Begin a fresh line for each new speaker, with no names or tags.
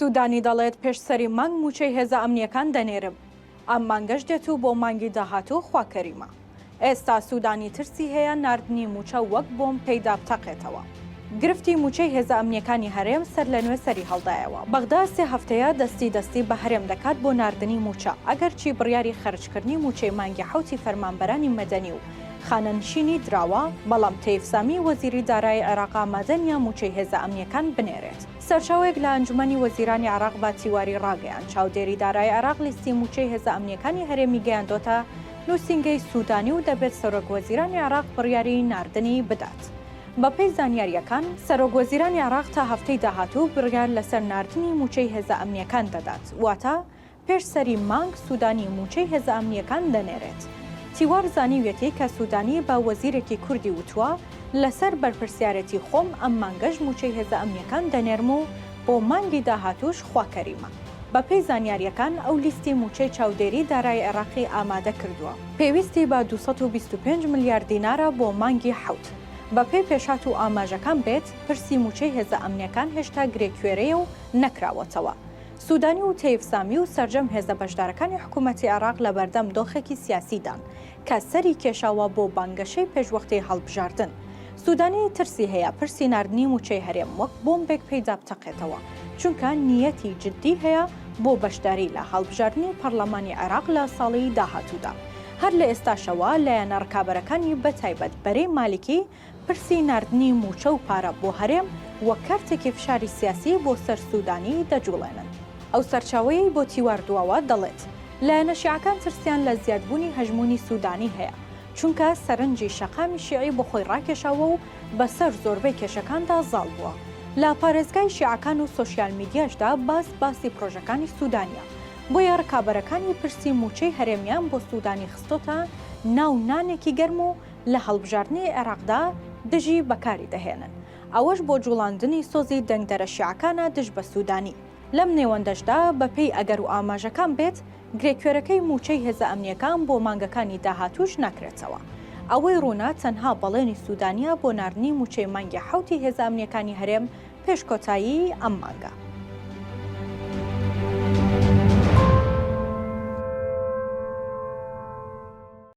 سوودانی دەڵێت، پێش سەری مانگ مووچەی هێزە ئەمنییەکان دەنێرم، ئەم مانگەش دێت و بۆ مانگی داهاتوو خوا کەریمە. ئێستا سوودانی ترسی هەیە ناردنی مووچە وەک بۆمب پێیدا بتەقێتەوە. گرفتی مووچەی هێزە ئەمنییەکانی هەرێم سەرلەنوێ سەری هەڵدایەوە. بەغدا سێ هەفتەیە دەستی دەستی بە هەرێم دەکات بۆ ناردنی مووچە، ئەگەرچی بڕیاری خەرجکردنی مووچەی مانگی حەوتی فەرمانبەرانی مەدەنی و خانەنشینی دراوە، بەڵام تەیف سامی وەزیری دارایی عێراق ئامادە نییە مووچەی هێزە ئەمنییەکان بنێرێت. سەرچاوەیەک لە ئەنجومەنی وەزیرانی عێراق بە تیواری ڕاگەیاند، چاودێری دارایی عێراق لیستی مووچەی هێزە ئەمنییەکانی هەرێمی گەیاندۆتە نووسینگەی سوودانی و دەبێت سەرۆک وەزیرانی عێراق بڕیاری ناردنی بدات. بەپێی زانیارییەکان، سەرۆک وەزیرانی عێراق تا هەفتەی داهاتوو بڕیار لەسەر ناردنی مووچەی هێزە ئەمنییەکان دەدات، واتە پێش سەری مانگ سودانی مووچەی هێزە ئەمنییەکان دەنێرێت. تیوار زانیویەتی کە سودانی بە وەزیرێکی کوردی وتووە، لەسەر بەرپرسیارێتی خۆم ئەم مانگەش مووچەی هێزە ئەمنییەکان دەنێرم و بۆ مانگی داهاتووش خوا کەریمە. بەپێی زانیارییەکان ئەو لیستی مووچەی چاودێری دارایی عێراقی ئامادە کردووە. پێویستی بە 225 ملیار دینارە بۆ مانگی حەوت. بەپێی پێشهات و ئاماژەکان بێت، پرسی مووچەی هێزە ئەمنییەکان هێشتا گرێکوێرەیە و نەکراوەتەوە. سودانی و تەیف سامی و سەرجەم هێزە بەشدارەکانی حکومەتی عێراق لەبەردەم دۆخێکی سیاسیدان کە سەری کێشاوە بۆ بانگەشەی پێشوەختەی هەڵبژاردن. سودانی ترسی هەیە پرسی ناردنی موچەی هەرێم وەک بۆمبێک پێیدا بتەقێتەوە، چونکە نیەتی جدی هەیە بۆ بەشداری لە هەڵبژاردنی پەڕلەمانی عێراق لە ساڵی داهاتوودا. هەر لە ئێستاشەوە لایەنە ڕکابەرەکانی بەتایبەت بەرەی مالیکی پرسی ناردنی مووچە و پارە بۆ هەرێم وەک کارتێکی فشاری سیاسی بۆ سەر سوودانی دەجوڵێنن. ئەو سەرچاوەیەی بۆ تیوار دواوە دەڵێت، لایەنە شیعەکان ترسیان لە زیادبوونی هەژموونی سوودانی هەیە، چونکە سەرنجی شەقامی شیعی بۆ خۆی ڕاکێشاوە و بەسەر زۆربەی کێشەکاندا زاڵ بووە. لە پارێزگای شیعەکان و سۆشیال میدیاشدا باس باسی پرۆژەکانی سوودانییە، بۆیە ڕکابەرەکانی پرسی مووچەی هەرێمیان بۆ سوودانی خستۆتە ناو نانێکی گەرم و لە هەڵبژاردنی عێراقدا دژی بەکاری دەهێنن، ئەوەش بۆ جوڵاندنی سۆزی دەنگدەرە شیعەکانە دژ بە سودانی. لەم نێوەندەشدا بەپێی ئەگەر و ئاماژەکان بێت، گرێکوێرەکەی مووچەی هێزە ئەمنییەکان بۆ مانگەکانی داهاتووش ناکرێتەوە. ئەوەی ڕوونە تەنها بەڵێنی سودانییە بۆ ناردنی مووچەی مانگی حەوتی هێزە ئەمنییەکانی هەرێم پێش کۆتایی ئەم مانگە.